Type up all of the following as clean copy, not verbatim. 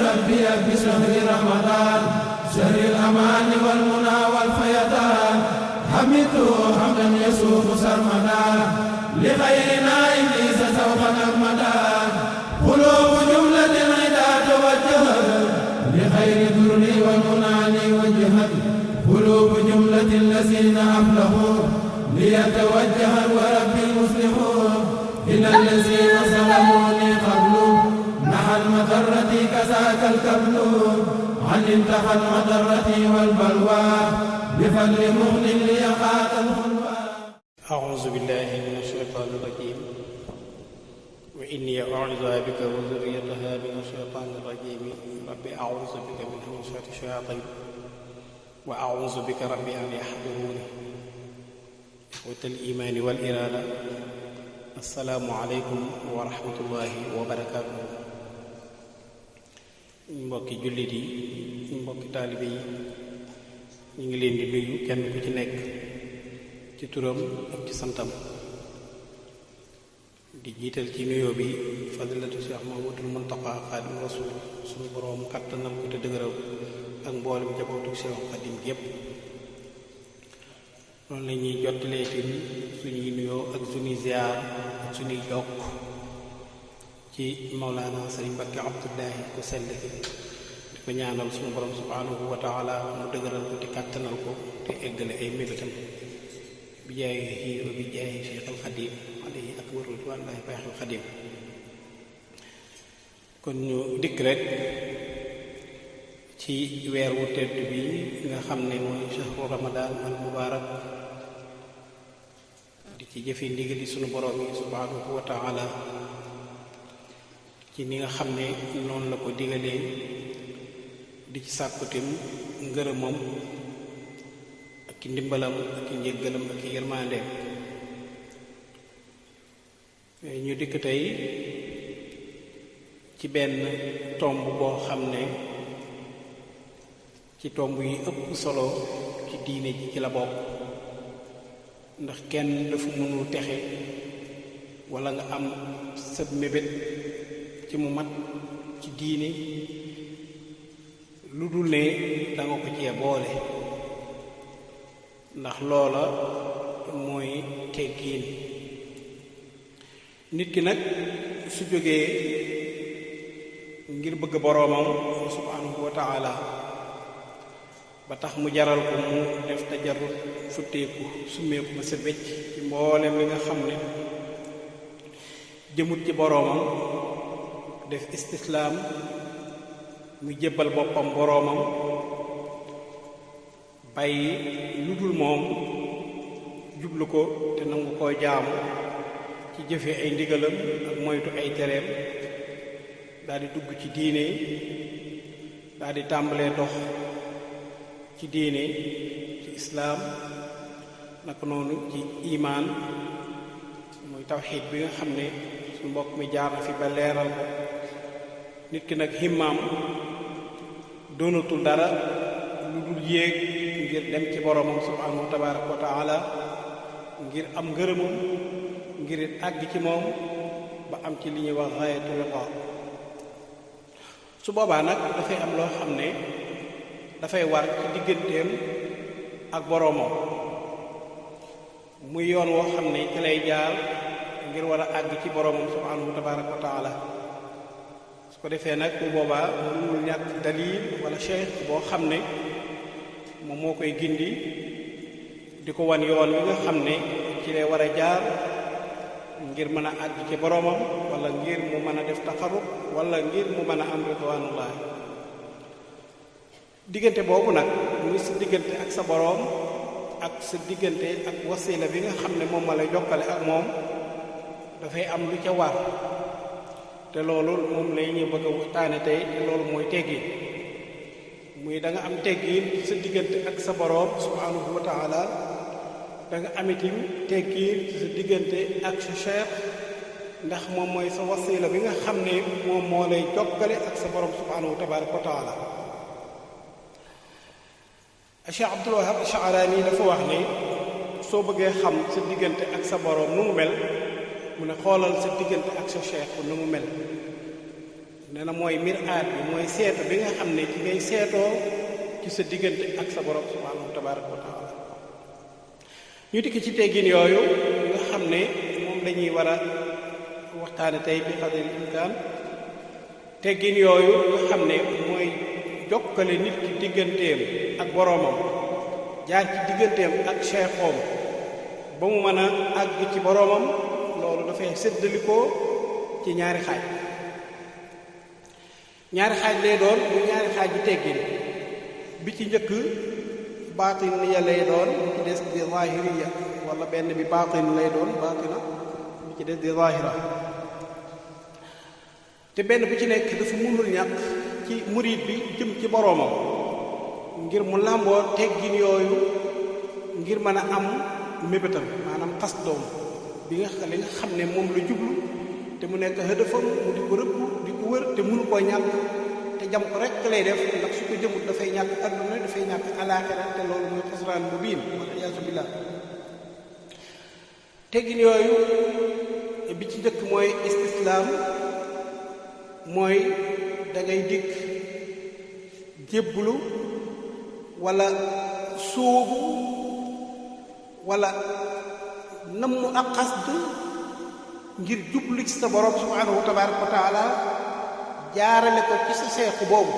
ربي بشهر رمضان شهر الأمان والمنى والفيضان حمدته حمدا يسوق سرمدا لغيرنا إبليس سوف نغمدا قلوب جملة إذا توجهت لخير ذرني والمنى وجهت قلوب جملة الذين أفلحوا ليتوجه وربي المسلمون إلى الذين ظلموني قبل نحى المضرة كذاك الكبل عن انتهى المضرة والبلوى بفضل مغن ليقات الخلوى. أعوذ بالله من الشيطان الرجيم وإني أعوذ بك وذريتها من الشيطان الرجيم رب أعوذ بك من همزات الشياطين وأعوذ بك رب أن يحضرون. إخوة الإيمان والإرادة السلام عليكم ورحمة الله وبركاته. mbokki jullit yi mbokki taalibe yi ñu ngi leen di nuyu kenn ku ci nekk ci turam ak ci santam di jiital ci nuyoo bi fadilatu Cheikh Mahmadul Muntaqa Xaadim Rasul suñu boroom kattanal ko te dëgëral ak mboolem njabootu Cheikh Xaadim gépp. loolu la ñuy jottalee tamit suñuy nuyoo ak suñuy ziar ak suñuy jokk ci Mawlana Sëriñ Mbakke Abdullahi ku sell ki di ko ñaanal suñu borom subhanahu wa taala mu dëgëral ko te kàttanal ko te eggale ay mébétam bi jaayi wa bi jaayi Cheikhul Xadim alayhi akbar ridwanullahi Cheikhul Xadim. kon ñu dikk rek ci weer wu tedd bi nga xam ne mooy shahru ramadan al mubarak di ci jëfe ndigali suñu borom yi subhanahu wa taala ci ni nga xam ne noonu la ko digalee di ci sàkkutim ngërëmam ak ki ndimbalam ak ki njëggalam ak ki yërmandeem. ñu dikk tey ci benn tomb boo xam ne ci tomb yi ëpp solo ci diine ji ci la bokk, ndax kenn dafa mënul texe walla nga am sa mébét ci mu mat ci diine lu dul ne danga ko cee boole, ndax loola mooy teggiin. nit ki nag su jógee ngir bëgg boroomam subhanahu wa taala ba tax mu jaral ko mu def tajarrud futteeku summeeku ba sa wecc ci mboolem li nga xam ne jëmut ci boroomam, def istislaam mu jébbal boppam boroomam, bàyyi lu dul moom jublu ko te nangu koo jaamu ci jëfe ay ndigalam ak moytu ay tereem, daldi dugg ci diine, daldi tàmbalee dox ci diine ci islaam, naka noonu ci imaan mooy tawxiid bi nga xam ne su mbokk mi jaar na fi ba leeral ko. nit ki nag himmaam doonatul dara lu dul yéeg ngir dem ci boromam subhanahu tabaraka wa taala, ngir am ngërëmam, ngir àgg ci moom ba am ci li ñuy wax gaayatul ridaa. su boobaa nag dafay am loo xam ne dafay war ci digganteem ak boromam, muy yoon woo xam ne ci lay jaar ngir war a àgg ci boromam subhanahu tabaraka wa taala. su ko defee nag bu boobaa mënul ñàkk dalil wala cheikh boo xam ne moom moo koy gindi di ko wan yoon wi nga xam ne ci lay war a jaar ngir mën a àgg ci boromam, wala ngir mu mën a def taxarrub, wala ngir mu mën a am ridwaanullah. diggante boobu nag muy sa diggante ak sa boroom ak sa diggante ak wasila bi nga xam ne moom ma lay jokkale ak moom, dafay am lu ca war, te loolu moom lay ñu bëgg a waxtaane tey. te loolu mooy teggiin, muy da nga am teggiin sa diggante ak sa boroom subhanahu wa taala, da nga am itam teggiin sa diggante ak sa cheikh, ndax moom mooy sa wasila bi nga xam ne moom moo lay jokkale ak sa boroom subhanahu tabaraka wa taala. Cheikh Abdul Wahab Ash'arani dafa wax ne soo bëggee xam sa diggante ak sa boroom nu mu mel, mu ne xoolal sa diggante ak sa cheikh nu mu mel. nee na mooy miraat bi mooy seetu bi nga xam ne ci ngay seetoo ci sa diggante ak sa borom subhanahu tabaraka wa taala ñu dikk ci teggin yooyu nga xam ne moom lañuy war a waxtaane tey bi xadril imkaan teggin yooyu nga xam ne mooy jokkale nit ki digganteem ak boroomam jaar ci digganteem ak cheikhoom ba mu mën a àgg ci boroomam loolu dafay séddalikoo ci ñaari xaaj lay doon bu ñaari xaaj yi teggin bi ci njëkk baatin ya lay doon bi ci des di zahiriya wala benn bi baatin lay doon baatina bi ci des di zahira te benn bu ci nekk dafa mënul ñàkk ci murid bi jëm ci boroomam ngir mu làmboo teggin yooyu ngir mën a am mébétam maanaam xas doom bi nga li nga xam ne moom la jublu te mu nekk hëdëfam mu di ko rëbb di ko wër te mënu koo ñàkk te jam ko rek lay def ndax su ko jëmut dafay ñàkk adduna dafay ñàkk alaaxira te loolu mooy xusraan bu biin waliyaasu billaah teggin yooyu bi ci njëkk mooy istislaam mooy da ngay dikk jébbulu wala sóobu wala namm ak xasd ngir jublu ci sa borom subhanahu tabaraka wa taala jaarale ko ci sa seexu boobu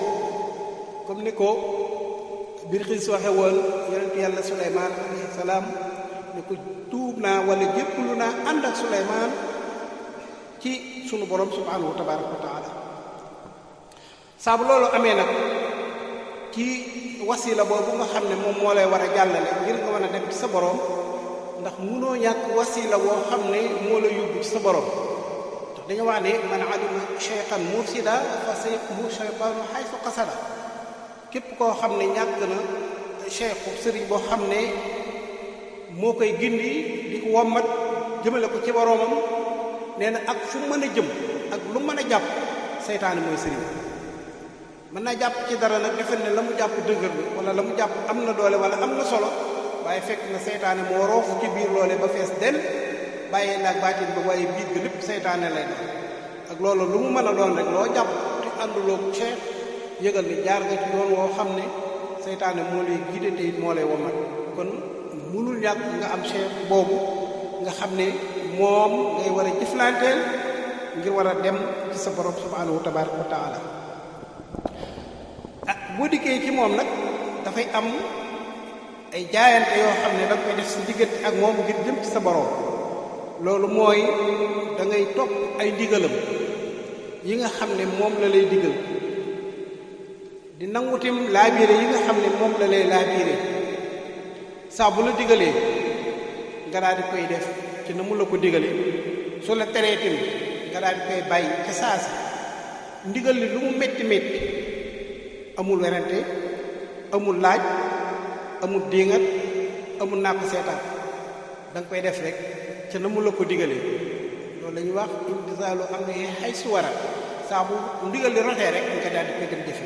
comme ni ko Bilqiis waxe woon yonent yàlla Suleymaan alayhi salaam ne ko tuub naa wala jébbulu naa ànd ak Suleymaan ci sunu borom subhanahu tabaraka wa taala saa bu loolu amee nag ci wasila boobu nga xam ne moom moo lay war a jàllale ngir nga mën a dem ci sa borom ndax munoo ñàkk wasila woo xam ne moo la yóbbu ci sa borom ndax dañu wax ne man alima cheikhan mursida fa sayqhu cheytaanu xaysu qasada képp koo xam ne ñàkk na cheikhu sëriñ boo xam ne moo koy gindi di ko wommat jëmale ko ci boromam nee na ak fu mën a jëm ak lu mën a jàpp seytaane mooy sëriñ mën naa jàpp ci dara nag defe ne la mu jàpp dëgër bi wala la mu jàpp am na doole wala am na solo waaye fekk na seytaane moo roofu ci biir loole ba fees del bàyyee naag baatin ba waaye biir ga lépp seytaane lay def ak loolu lu mu mën a doon rek loo jàpp te ànduloo cheikh yëgal ni jaar nga ci yoon woo xam ne seytaane moo lay guidé te it moo lay womat kon munul ñàkk nga am cheikh boobu nga xam ne moom ngay war a jëflanteel ngir war a dem ci sa borom subhanahu tabaraka wa taala boo dikkee ci moom nag dafay am ay jaayante yoo xam ne da nga koy def sa diggante ak moom ngir jëm ci sa borom loolu mooy da ngay topp ay ndigalam yi nga xam ne moom la lay digal di nangutim laabiire yi nga xam ne moom la lay laabiire saa bu la digalee nga daal di koy def ci na mu la ko digalee su la tereetim nga daal di koy bàyyi ca saasi ndigal li lu mu métti métti amul werante amul laaj amul diingat amul naa ko seetaan da nga koy def rek ca na mu la ko digalee loolu la ñuy wax imtisaalu amrihi haysu wara saa bu ndigal li rotee rek nga daal di koy dem jëfe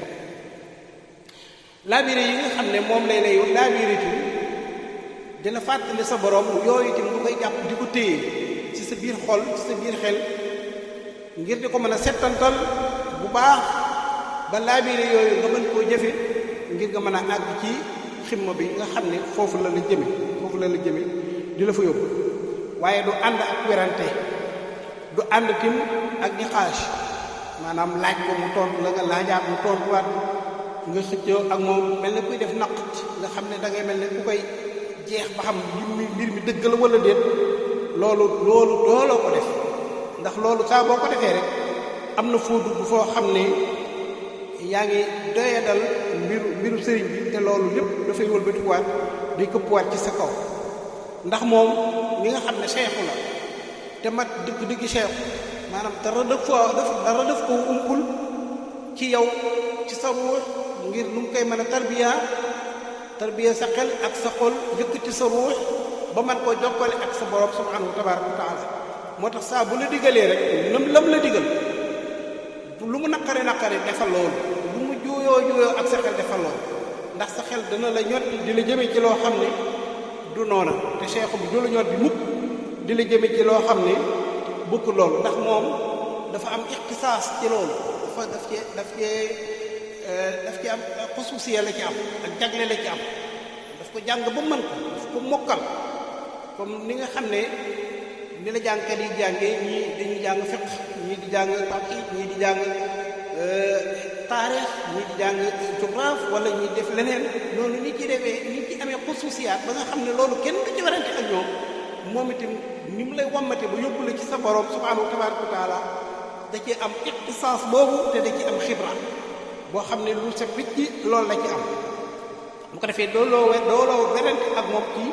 laabire yi nga xam ne moom lay lay laabire ci dina fàttali sa borom yooyu itam nga koy jàpp di ko téye ci sa biir xol ci sa biir xel ngir di ko mën a settantal bu baax ba laabire yooyu nga mën koo jëfe ngir nga mën a àgg ci ximma bi nga xam ne foofu la la jëme di la fa yóbbu waaye du ànd ak werante du ànd tim ak niqaas maanaam laaj ko mu tontu la nga laajaat mu tontuwaat nga xëccoo ak moom mel ne kuy def naq nga xam ne da ngay mel ne ku koy jeex ba xam mbir mi dëgg la wala déet loolu dooloo ko def ndax loolu saa boo ko defee rek am na foo dugg foo xam ne yaa ngi doyadal mbiru sëriñ bi te loolu lépp dafay wëlbatikuwaat day këppwaat ci sa kaw ndax moom mi nga xam ne seexu la te mat dëgg seexu maanaam dara def ko umpul ci yow ci sa ruux ngir nu mu koy mën a tarbiya sa xel ak sa xol yëkkati sa ruux ba man koo jokkale ak sa borom subhanahu tabaraka wa taala moo tax saa bu la digalee rek lam la digal lu mu naqare defal loolu lu mu juuyoo ak sa xel defal loolu ndax sa xel dana la ñot di la jëme ci loo xam ne du noona te cheikhu bi du la ñot bi mukk di la jëme ci loo xam ne bukk loolu ndax moom dafa am ixtisaas ci loolu daf ci am xusuusiya la ci am ak jagle la ci am daf ko jàng ba mën ko daf ko mokkal comme ni nga xam ne ni la jàngkat yi jàngee ñii dañuy jàng fiqh ñii di jàng tawhid ñii di jàng taarix ñii di jàng géographie wala ñuy def leneen noonu ni ci defee ni ci amee xusuusiyaat ba nga xam ne loolu kenn du ci warante ak ñoom moom itam ni mu lay wammate ba yóbbu la ci sa borom subhaanahu tabaaraka wa taala da ci am ixtisaas boobu te da ci am xibra boo xam ne lu set wicc loolu la ci am bu ko defee dooloo werante ak moom ci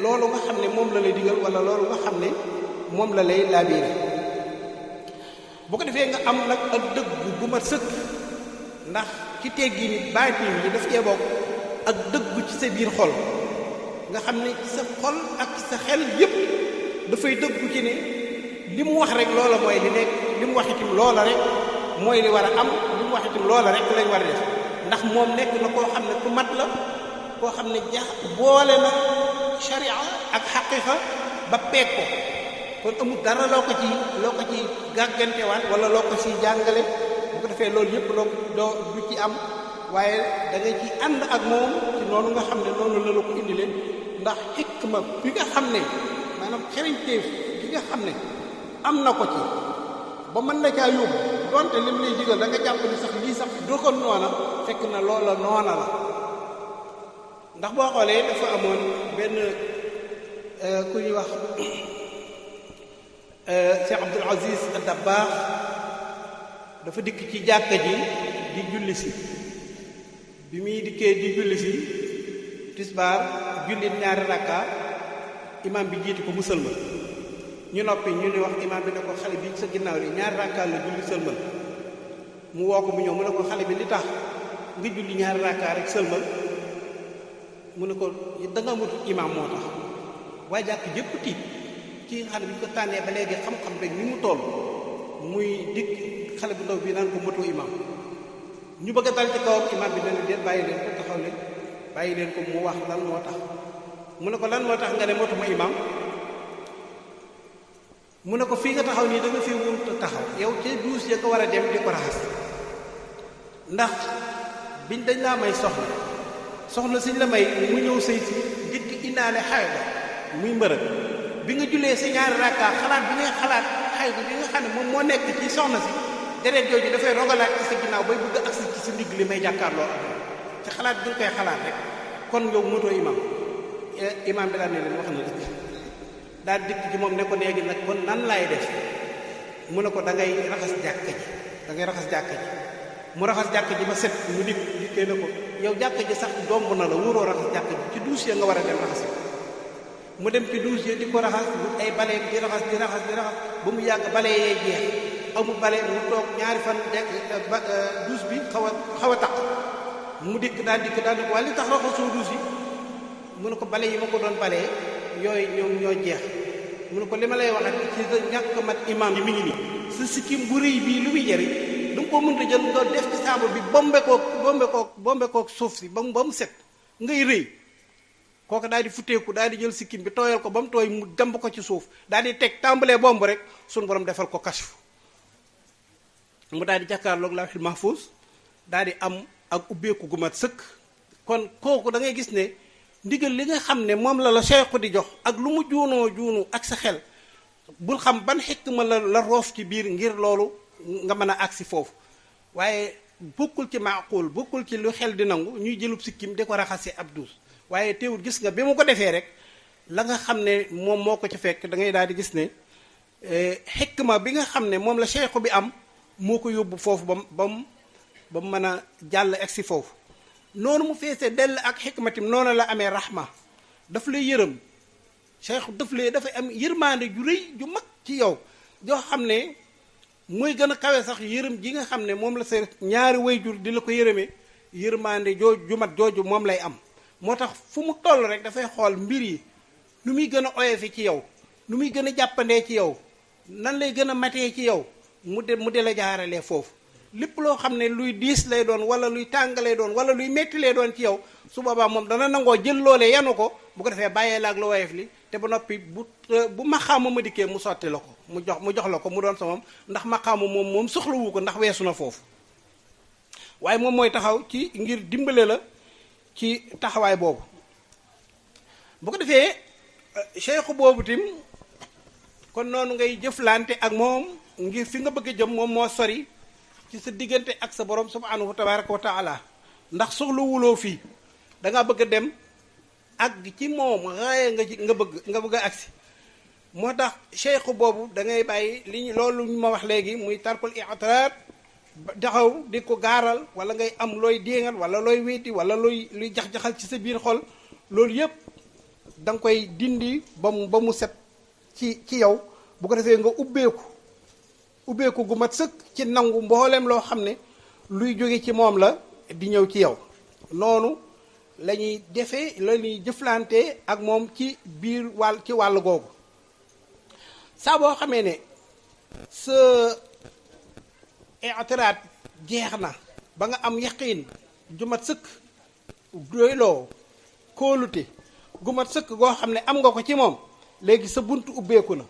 loolu nga xam ne moom la lay digal wala loolu nga xam ne moom la lay laabiire bu ko defee nga am nag ak dëgg bu ma sëkk ndax ci teggi ni baatin yi daf cee bokk ak dëggu ci sa biir xol nga xam ne ci sa xol ak ci sa xel yépp dafay dëggu ci ne li mu wax rek loola mooy li nekk li mu wax itam loola rek mooy li war a am li mu wax itam loola rek lañ war a def ndax moom nekk na koo xam ne ku mat la koo xam ne boole na sharia ak xaqiqa ba peeg ko kon amul dara loo ko ci gàggantewaat wala loo ko ci jàngale bu ko defee loolu yëpp doo du ci am waaye da nga ci ànd ak moom ci noonu nga xam ne noonu la ko indile ndax xikma bi nga xam ne maanaam xereñteef bi nga xam ne am na ko ci ba mën na caa yóbbu donte lim lay digal da nga jàpp ni sax lii sax doo ko noona fekk na loola noona la ndax boo xoolee dafa amoon benn ku ñuy wax Cheikh Abdul Aziz Ad-Dabbaax dafa dikk ci jàkka ji di julli si bi muy dikkee di julli si tisbaar jullit ñaari rakka imam bi jiitu ko mu sëlmal ñu noppi ñu ni wax imam bi ne ko xale bi sa ginnaaw li ñaari rakka la julli sëlmal mu woo ko mu ñëw mu ne ko xale bi li tax nga julli ñaari rakka rek sëlmal mu ne ko da nga amut imam moo tax waaye jàkk jëpp tiit ci xale bi ñu ko tànnee ba léegi xam-xam rek ni mu toll muy dikk xale bu ndaw bi naan ko moto imam ñu bëgg a dal ci kawam imam bi dana déet bàyyi leen ko taxaw leen bàyyi leen ko mu wax lan moo tax mu ne ko lan moo tax nga ne motuma imam mu ne ko fii nga taxaw nii da nga fi wut taxaw yow ci duus ya ko war a dem di ko raxas ndax biñ dañ laa may soxna siñ la may mu ñëw sëy si dikk indaale xayda muy mbërëg bi nga jullee sa ñaari rakka xalaat bi ngay xalaat xayda bi nga xam ne moom moo nekk ci soxna si deret jooju dafay rogalaat ci sa ginnaaw bay bëgg agsi ci sa ndigg li may jàkkaarloo ak ci xalaat bi nga koy xalaat rek kon yow motoo imam bi daal ne leen wax na dëgg daal dikk ci moom ne ko léegi nag kon nan laay def mu ne ko da ngay raxas jàkka ji mu raxas jàkka ji ba set mu dikkee na ko yow jàkka ji sax domb na la wóoroo raxas jàkka ji ci douche ya nga war a dem raxas mu dem ci douche ya di ko raxas bu ay bale di raxas ba mu yàgg bale yee jeex amul bale mu toog ñaari fan douche bi xaw a taq mu dikk daal ne ko waaye li tax raxasoo douche yi mu ne ko bale yi ma ko doon balee yooyu ñoom ñoo jeex mu ne ko li ma lay waxat ci sa ñàkk mat imam yi mi ngi nii sa sikkim bu rëy bii lu muy jëriñ da nga koo mënta jël nga def ci saabu bi bombe kook suuf si ba mu set ngay rëy kooku daal di futteeku daal di jël sikkim bi tooyal ko ba mu tooy mu demb ko ci suuf daal di teg tàmbalee bomb rek suñu borom defal ko kashfu mu daal di jàkkaarloog lawhul mahfuz daal di am ak ubbeeku gu mat sëkk kon kooku da ngay gis ne ndigal li nga xam ne moom la Cheikh di jox ak lu mu juunu ak sa xel bul xam ban xikma la roof ci biir ngir loolu nga mën a agsi foofu waaye bokkul ci maaqul bokkul ci lu xel di nangu ñuy jëlub sikkim di ko raxase ab duus waaye teewul gis nga bi mu ko defee rek la nga xam ne moom moo ko ci fekk da ngay daal di gis ne xikma bi nga xam ne moom la Cheikh bi am moo ko yóbbu foofu ba mu mën a jàll agsi foofu noonu mu feesee dell ak xikmatim noonu la amee rahma daf lay yërëm Cheikh dafay am yërmaande ju rëy ju mag ci yow joo xam ne mooy gën a kawe sax yërëm ji nga xam ne moom la sa ñaari wayjur di la ko yërëmee yërmaande ju mat jooju moom lay am moo tax fu mu toll rek dafay xool mbir yi nu muy gën a oyofe ci yow nu muy gën a jàppandee ci yow nan lay gën a matee ci yow mu de la jaaralee foofu lépp loo xam ne luy diis lay doon wala luy tàng lay doon wala luy metti lay doon ci yow su boobaa moom dana nangoo jël loolee yanu ko bu ko defee bàyyee la ak lu woyof li te ba noppi bu maqaama ma dikkee mu sotti la ko mu jox la ko mu doon sa moom ndax maqaama moom soxlawu ko ndax weesu na foofu waaye moom mooy taxaw ci ngir dimbale la ci taxawaay boobu. bu ko defee cheikhu boobu tim kon noonu ngay jëflante ak moom ngir fi nga bëgg a jëm moom moo sori ci sa diggante ak sa borom subhanahu tabaraka wa taala ndax soxla wuloo fii da nga bëgg a dem àgg ci moom raaye nga bëgg a agsi moo tax cheikhu boobu da ngay bàyyi loolu ñu ma wax léegi muy tarkul i'tiraad taxaw di ko gaaral wala ngay am looy déngal wala looy weddi wala luy jax-jaxal ci sa biir xol loolu yépp da nga koy dindi ba mu set ci yow bu ko defee nga ubbeeku gu mat sëkk ci nangu mbooleem loo xam ne luy jóge ci moom la di ñëw ci yow noonu la ñuy defee la ñuy jëflante ak moom ci biir ci wàll googu saa boo xamee ne sa i'tiraad jeex na ba nga am yaqiin ju mat sëkk doyloo kóolute gu mat sëkk goo xam ne am nga ko ci moom léegi sa bunt ubbeeku na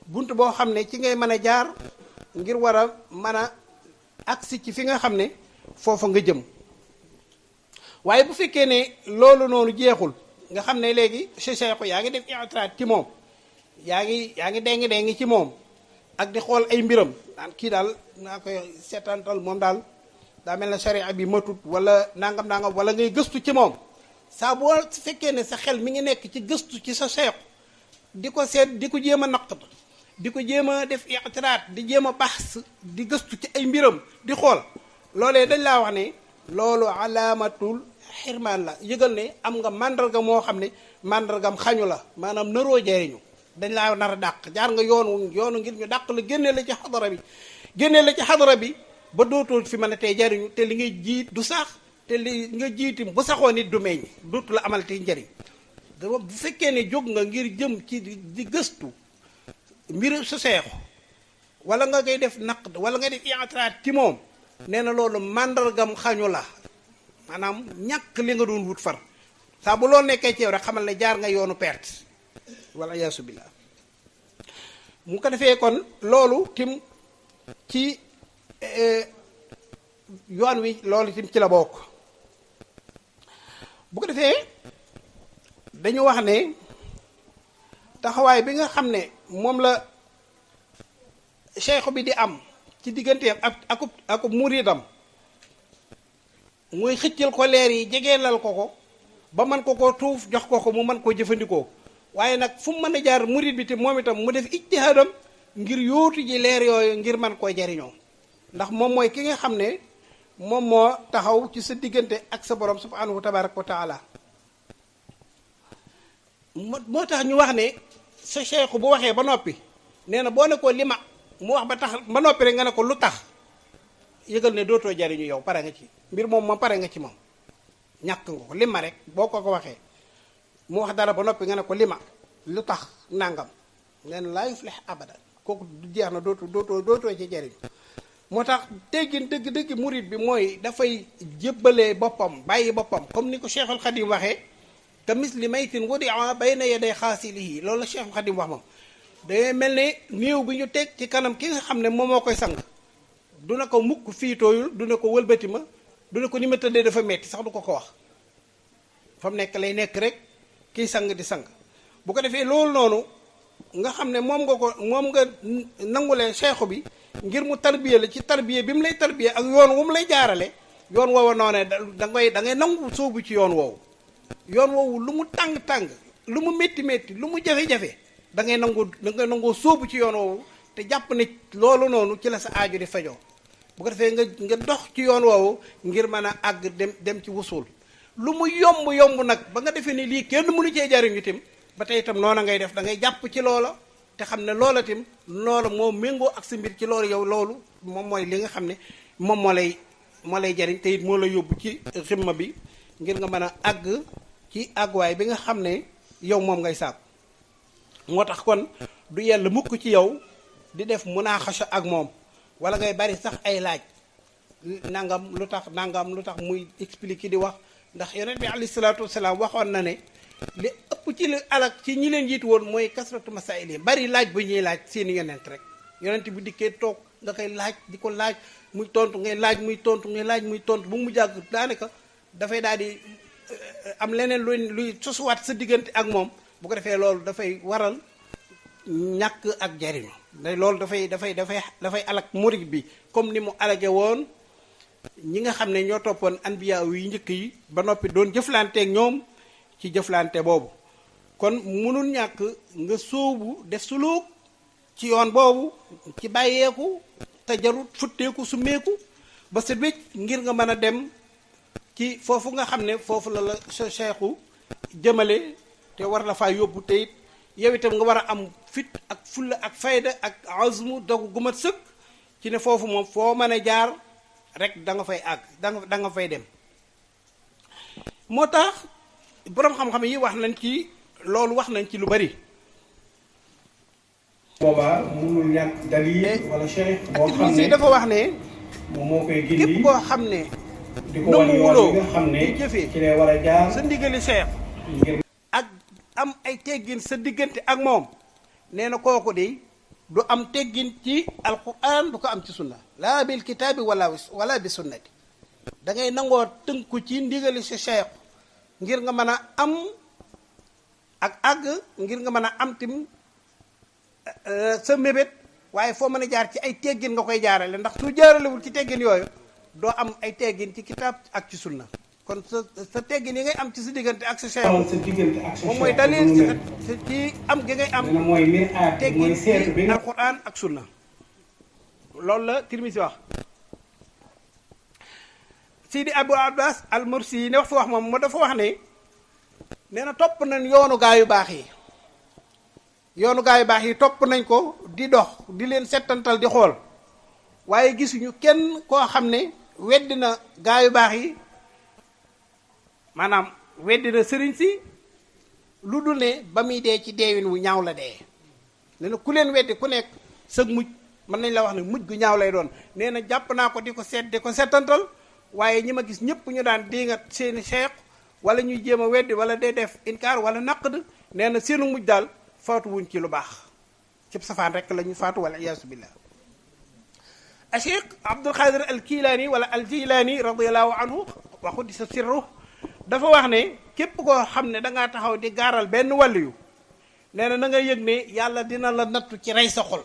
bunt boo xam ne ci ngay mën a jaar ngir war a mën a agsi ci fi nga xam ne foofa nga jëm waaye bu fekkee ne loolu noonu jeexul nga xam ne léegi cheikhu yaa ngi def i'tiraad ci moom yaa ngi déngi ci moom ak di xool ay mbiram naan kii daal naa koy seetantal moom daal daa mel ne sharia bi matut wala nangam wala ngay gëstu ci moom saa boo fekkee ne sa xel mi ngi nekk ci gëstu ci sa cheikh di ko seet di ko jéem a naqat di ko jéem a def i'tiraad di jéem a baxs di gëstu ci ay mbiram di xool loolee dañ laa wax ne loolu alaamatul xirmaan la yëgal ne am nga màndarga moo xam ne màndargam xañu la maanaam naroo jariñu dañ laa nar a dàq jaar nga yoonu ngir ñu dàq la génnee la ci xadara bi ba dootoo fi mën a tey jariñu te li ngay jiit du sax te li nga jiitim bu saxoo nit du meññ dootu la amal te njariñ bu fekkee ne jóg nga ngir jëm ci di gëstu mbir su seexu wala nga koy def naqd wala nga def i'tiraad ci moom nee na loolu màndargam xañu la maanaam ñàkk li nga doon wut far saa bu loo nekkee ci yow rek xamal ne jaar nga yoonu perte wala yaasu billah mu ko defee kon loolu tim ci yoon wi loolu tim ci la bokk bu ko defee dañu wax ne taxawaay bi nga xam ne moom la cheikh bi di am ci digganteem ak muridam muy xëccal ko leer yi jegeelal ko ba mën ko tuuf jox ko mu mën koo jëfandikoo waaye nag fu mu mën a jaar murid bi te moom itam mu def ijtihaadam ngir yóotu ji leer yooyu ngir mën koo jariñoo ndax moom mooy ki nga xam ne moom moo taxaw ci sa diggante ak sa borom subhanahu tabaraka wa taala moo tax ñu wax ne sa cheikh bu waxee ba noppi nee na boo ne ko lima mu wax ba noppi rek nga ne ko lu tax yëgal ne dootoo jariñu yow pare nga ci mbir moom pare nga ci moom ñàkk nga ko lima rek boo ko waxee mu wax dara ba noppi nga ne ko lima lu tax nangam nee na laa yuflih abadan kooku jeex na dootoo ci jariñ moo tax teggin dëgg murid bi mooy dafay jébbalee boppam bàyyi boppam comme ni ko Cheikhul Khadim waxee ka misli maytin wudi'a bayna yaday xaasilihi loolu la Cheikhul Khadim wax moom day mel ne néew bi ñu teg ci kanam ki nga xam ne moom moo koy sang du na ko mukk fii tooyul du na ko wëlbati ma du na ko ni ma tëddee dafa metti sax du ko wax fa mu nekk lay nekk rek kiy sang di sang bu ko defee loolu noonu nga xam ne moom nga nangulee cheikh bi ngir mu tarbiya la ci tarbiya bi mu lay tarbiya ak yoon wu mu lay jaarale yoon woowu noonu da ngay nangu soobu ci yoon woowu lu mu tàng lu mu métti lu mu jafe-jafe da ngay nangoo soobu ci yoon woowu te jàpp ne loolu noonu ci la sa aaju di fajoo bu ko defee nga dox ci yoon woowu ngir mën a àgg dem ci wusul lu mu yomb nag ba nga defee ni lii kenn mënu cee jariñu tim ba tey itam noona ngay def da ngay jàpp ci loola te xam ne loola tim loola moo méngoo ak sa mbir ci loolu yow loolu moom mooy li nga xam ne moom moo lay jariñ te it moo la yóbbu ci ximma bi ngir nga mën a àgg ci àgguwaay bi nga xam ne yow moom ngay sàkku moo tax kon du yell mukk ci yow di def munaaxasha ak moom wala ngay bari sax ay laaj nangam lu tax muy expliquer di wax ndax yonent bi alayhi salaatu wasalaam waxoon na ne li ëpp ci li alak ci ñi leen jiitu woon mooy kasratu masaa'il bari laaj bu ñuy laaj seeni yonent rek yonent bu dikkee toog nga koy laaj di ko laaj muy tontu ngay laaj muy tontu ngay laaj muy tontu bu mu jàgg daanaka dafay daal di am leneen luy sosuwaat sa diggante ak moom bu ko defee loolu dafay waral ñàkk ak jariñu loolu dafay alak murid bi comme ni mu alage woon ñi nga xam ne ñoo toppoon anbiya yu njëkk yi ba noppi doon jëflanteeg ñoom ci jëflante boobu kon mënul ñàkk nga sóobu def suluk ci yoon boobu ci bàyyeeku te jarut futteeku su meeku ba sa wécc ngir nga mën a dem ci foofu nga xam ne foofu la la sa cheikhu jëmale te war la faa yóbbu te it yow itam nga war a am fit ak fulla ak fayda ak azmu dogu gu mat sëkk ci ne foofu moom foo mën a jaar rek da nga fay àgg da nga fay dem moo tax boroom xam-xam yi wax nañ ci loolu wax nañ ci lu bari boobaa mënul ñàkk dalil wala cheikh boo xam ne dafa wax ne moom moo koy gindi képp koo xam ne di ko wan yoon nga xam ne di jëfee ci lay war a jaar sa ndigali cheikh ngir ak am ay teggin sa diggante ak moom nee na kooku de du am teggin ci alquran du ko am ci sunna laa bil kitaabi wala bi sunnati da ngay nangoo tënku ci ndigali sa cheikh ngir nga mën a am ak àgg ngir nga mën a am tim sa mébét waaye foo mën a jaar ci ay teggin nga koy jaarale ndax su jaaralewul ci teggin yooyu doo am ay teggin ci kitaab ak ci sunna kon sa teggin yi ngay am ci sa diggante ak sa cheikh sa diggante ak sa moom mooy dalil ci am gi ngay am mooy miraat teggin mooy seetu bi ci alquran ak sunna loolu la Tirmisi wax Sidi Abu Abbas al Mursi yi ne wax fi wax moom moo dafa wax ne nee na topp nañ yoonu gaa yu baax yi topp nañ ko di dox di leen settantal di xool waaye gisuñu kenn koo xam ne weddi na gaa yu baax yi maanaam weddi na sëriñ si lu dul ne ba muy dee ci deewin wu ñaaw la dee nee na ku leen weddi ku nekk sëg mujj mën nañ la wax ne mujj gu ñaaw lay doon nee na jàpp naa ko di ko seet di ko settantal waaye ñi ma gis ñëpp ñu daan dingat seeni cheikh wala ñuy jéem a weddi wala day def inkaar wala naqd nee na seenu mujj daal faatu wuñ ci lu baax cib safaan rek la ñu faatu wala iyaasu billah a cheikh Abdul Xaadir al Kilaani wala al Jilaani radiallahu anhu wa xuddisa sirru dafa wax ne képp koo xam ne dangaa taxaw di gaaral benn wàlliyu nee na nga yëg ne yàlla dina la nattu ci rey sa xol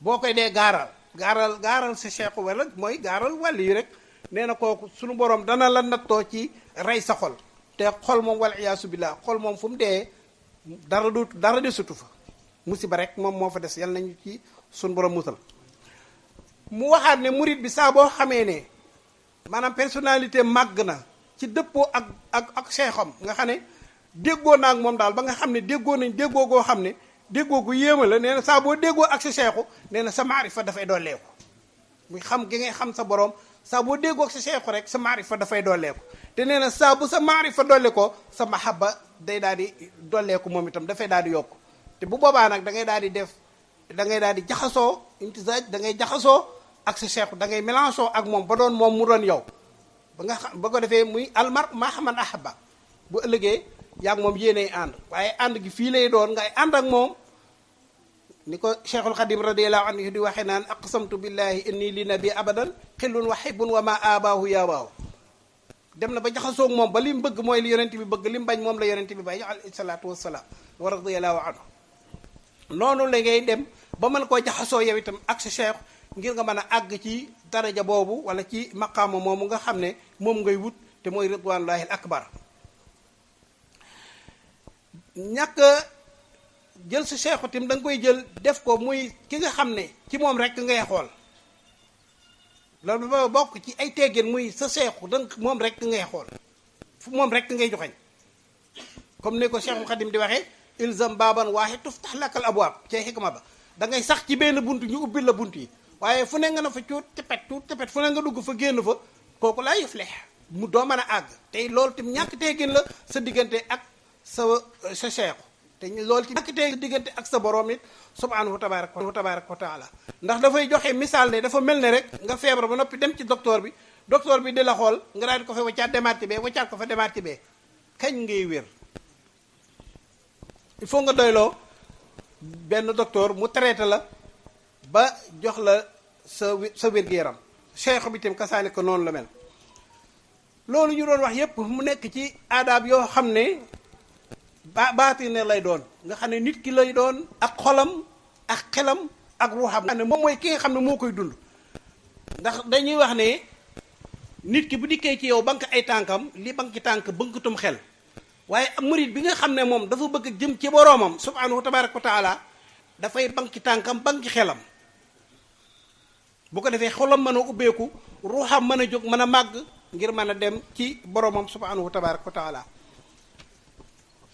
boo koy dee gaaral sa cheikh wala mooy gaaral wàlliyu rek nee na kooku suñu borom dana la nattoo ci rey sa xol te xol moom wal iyaasu billah xol moom fu mu dee dara desutu fa musiba rek moom moo fa des yal nañu ci suñu borom musal mu waxaat ne murit bi saa boo xamee ne maanaam personnalité màgg na ci dëppoo ak cheikham nga xam ne déggoo naa ak moom daal ba nga xam ne déggoo nañ déggoo goo xam ne déggoo gu yéema la nee na saa boo déggoo ak sa cheikhu nee na sa maarifa dafay dooleeku muy xam gi ngay xam sa borom saa boo déggoo ak sa cheikhu rek sa maarifa dafay dooleeku te nee na saa bu sa maarifa doole ko sa mahabba day daal di dooleeku moom itam dafay daal di yokku te bu boobaa nag da ngay daal di jaxasoo imtisaaj da ngay jaxasoo ak sa cheikhu da ngay mélangeoo ak moom ba doon moom mu doon yow ba nga xam ba ko defee muy almar mahaman ahaba bu ëllëgee yaa ngi moom yéenay ànd waaye ànd gi fii lay doon ngay ànd ak moom ni ko cheikhul xadim radiallahu anhu di waxee naan aqsamtu billahi inni li nabi abadan xillun wa xibbun wa ma abaahu yaabaahu dem na ba jaxasoog moom ba li mu bëgg mooy li yonent bi bëgg li mu bañ moom la yonent bi bañ alayhi salaatu wassalaam wa radiallahu anhu noonu la ngay dem ba mën koo jaxasoo yow itam ak sa cheikh ngir nga mën a àgg ci daraja boobu wala ci maqaama moomu nga xam ne moom ngay wut te mooy ridwanullahi al akbar ñàkk jël sa cheikh tim da nga koy jël def ko muy ki nga xam ne ci moom rek ngay xool loolu ba bokk ci ay teggin muy sa cheikh danga moom rek ngay xool fu moom rek ngay joxeñ comme ni ko cheikhul xadim di waxee ilzam baaban waahid tuftax lakal abwaab ci xikma ba da ngay sax ci benn bunt ñu ubbil la bunt yi waaye fu ne nga na fa tuut tepet fu ne nga dugg fa génn fa kooku laa yuflih mu doo mën a àgg te loolu tim ñàkk teggin la sa diggante ak sa cheikh te loolu ci ñàkk teggin sa diggante ak sa borom it subhanahu wa tabaraka wa taala ndax dafay joxe misaal ne dafa mel ne rek nga feebar ba noppi dem ci docteur bi di la xool nga daal di ko fa waccaat demaat ci bee waccaat ko fa demaat ci bee kañ ngay wér. il faut nga doyloo benn docteur mu traité la ba jox la sa wér-gu-yaram. cheikh bi tam kasaane ko noonu la mel. loolu ñu doon wax yépp mu nekk ci aadaab yoo xam ne baatine lay doon nga xam ne nit ki lay doon ak xolam ak xelam ak ruuxam. nga xam ne moom mooy ki nga xam ne moo koy dund. ndax dañuy wax ne nit ki bu dikkee ci yow bank ay tànkam li bank ci tànk bënkatum xel waaye murid bi nga xam ne moom dafa bëgg jëm ci boroomam subhaanahu tabaaraka wa taala dafay bank ci tànkam bank ci xelam. bu ko defee xolam mën a ubbeeku ruuxam mën a jóg mën a màgg ngir mën a dem ci boroomam subhaanahu tabaaraka wa taala.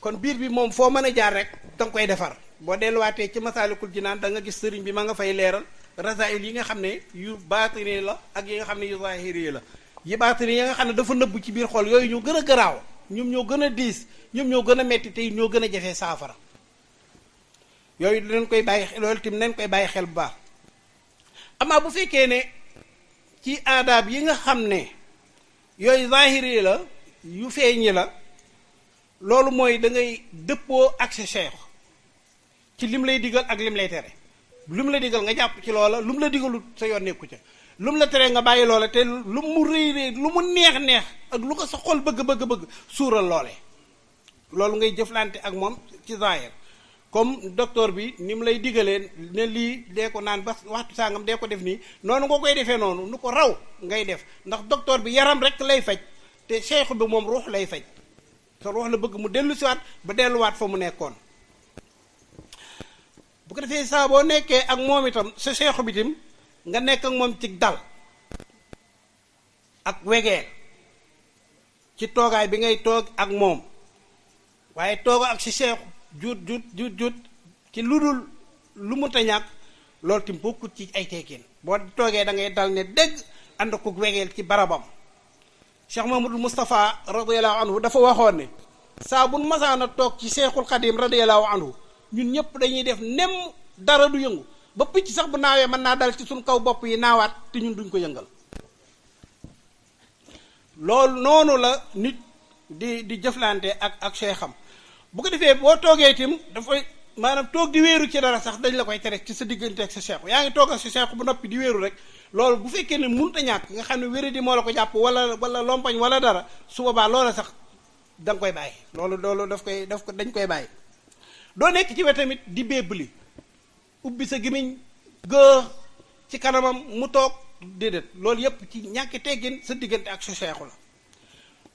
kon biir bi moom foo mën a jaar rek danga koy defar. boo delluwaatee ci masaalikul jinaan da nga gis sëriñ bi ma nga fay leeral rasail yi nga xam ne yu baatini la ak yi nga xam ne yu zahiri la. yi baatini yi nga xam ne dafa nëbb ci biir xol yooyu ñu gën a garaaw ñoom ñoo gën a diis ñoom ñoo gën a metti te ñoo gën a jafee saafara. yooyu dinañ koy bàyyi loolu tim nañ koy bàyyi xel bu baax. amaa bu fekkee ne ci aadaab yi nga xam ne yooyu zahiri la yu feeñi la loolu mooy da ngay dëppoo ak sa cheikh ci lim lay digal ak lim lay tere. lu mu la digal nga jàpp ci loola lu mu la digalut sa yoon nekku ca lu mu la tere nga bàyyi loola te lu mu rëy lu mu neex ak lu ko sa xol bëgg suural loole. loolu ngay jëflante ak moom ci zahir comme docteur bi ni mu lay digalee ne lii dee ko naan ba waxtu sàngam dee ko def nii noonu nga koy defee noonu nu ko raw ngay def ndax docteur bi yaram rek lay faj te cheikh bi moom ruux lay faj te ruux la bëgg mu dellu siwaat ba delluwaat fa mu nekkoon. bu ko defee saa boo nekkee ak moom itam sa cheikh bi itam nga nekk ak moom ci dal ak wegeel ci toogaay bi ngay toog ak moom waaye tooga ak si cheikh jut ci lu dul lu mu ta ñàkk loolu tim bokkut ci ay teekin. boo toogee da ngay dal ne dégg ànd ko wegeel ci barabam. Cheikh Mahamadul Moustapha radiyallahu anhu dafa waxoon ne saa bu masaana toog ci Cheikhul Xadim radiyallahu anhu ñun ñëpp dañuy def nem dara du yëngu ba picc sax bu naawee mën naa dal ci suñ kaw bopp yi naawaat te ñun duñ ko yëngal. loolu noonu la nit di jëflante ak cheikham. bu ko defee boo toogee itam dafay maanaam toog di wéeru ci dara sax dañ la koy tere ci sa diggante ak sa cheikh. yaa ngi toog ak sa cheikh bu noppi di wéeru rek loolu bu fekkee ne mënut a ñàkk nga xam ne wéri di moo la ko jàpp wala lompañ wala dara su boobaa loola sax da nga koy bàyyi. loolu dañ koy bàyyi. doo nekk ci wet tamit di bébbli ubbi sa gémmiñ gë ci kanamam mu toog déedéet loolu yépp ci ñàkki teggin sa diggante ak sa seexu la.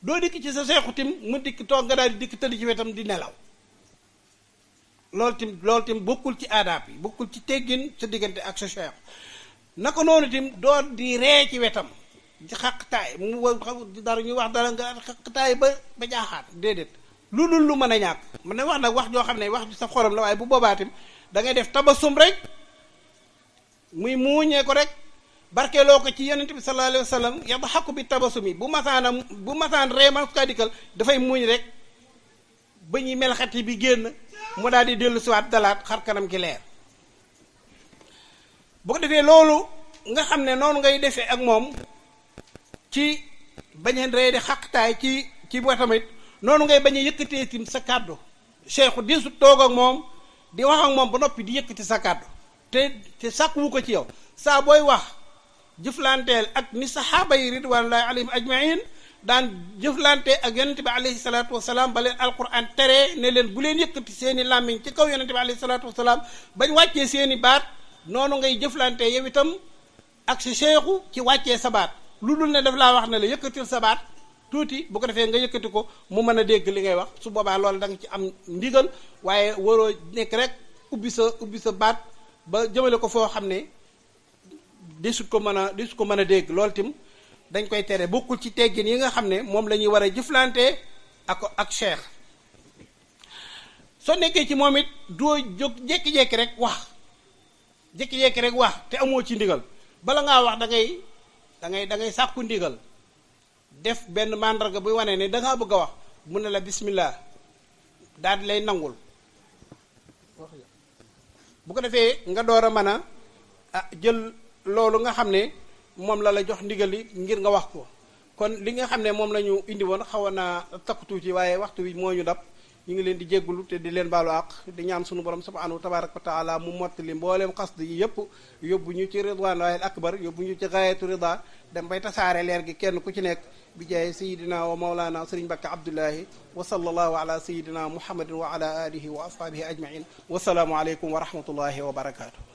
doo dikk ci sa seexu tim mu dikk toog nga daal di dikk tëdd ci wetam di nelaw loolu tim bokkul ci aadaab yi bokkul ci teggin sa diggante ak sa seexu. naka noonu tim doo di ree ci wetam di xaqtaay mu dara ñu wax dara nga xaqtaay ba jaaxaat déedéet. lu dul lu mën a ñàkk mën na wax nag wax joo xam ne wax ju sa xorom la waaye bu boobaatim da ngay def tabasum rek muy muuñee ko rek barkeeloo ko ci yonent bi sallallahu alayhi wa sallam yadhaku bi tabasumi bu masaan ree man kaa dikkal dafay muuñ rek ba ñuy melxati bi génn mu daal di dellu siwaat dalaat xar kanam gi leer. bu ko defee loolu nga xam ne noonu ngay defee ak moom ci bañ ree di xaqtaay ci wetamit noonu ngay bañ a yëkkatee tim sa kàddu cheikhu di su toog ak moom di wax ak moom ba noppi di yëkkati sa kàddu te sàkkuwu ko ci yow saa booy wax jëflanteel ak ni saxaaba yi ridwanullahi alayhim ajmain daan jëflante ak yonente bi alayhi salaatu wasalaam ba leen alquran tere ne leen bu leen yëkkati seeni làmmiñ ci kaw yonente bi alayhi salaatu wasalaam bañ wàccee seeni baat noonu ngay jëflante yow itam ak si cheikhu ci wàccee sa baat lu dul ne daf laa wax ne la yëkkatil sa baat tuuti bu ko defee nga yëkkati ko mu mën a dégg li ngay wax su boobaa loolu da nga ci am ndigal waaye waroo nekk rek ubbi sa baat ba jëmale ko foo xam ne desut ko mën a dégg loolu tim dañ koy tere bokkul ci teggin yi nga xam ne moom la ñuy war a jëflante ak cheikh. soo nekkee ci moom it doo jóg jékki-jékki rek wax te amoo ci ndigal bala ngaa wax da ngay sàkku ndigal def benn màndarga buy wane ne dangaa bëgg a wax mu ne la bismillah daal di lay nangul bu ko defee nga door a mën a jël loolu nga xam ne moom la jox ndigal li ngir nga wax ko kon li nga xam ne moom la ñu indi woon xawoon naa takku tuuti waaye waxtu wi moo ñu dab ñu ngi leen di jéggulu te di leen baalu àq di ñaan sunu borom subhanahu tabaraka wa taala mu mottali mbooleem xasd yi yëpp yóbbu ñu ci ridwaanul akbar yóbbu ñu ci gaayatu rida dem bay tasaare leer gi kenn ku ci nekk bi jaay sayidina wa maulana sëriñ Mbàkke Abdullahi wa sallallahu ala sayidina muhammadin wa ala alihi wa ashabihi ajmain wasalaamu aleykum wa rahmatullahi wa barakaatu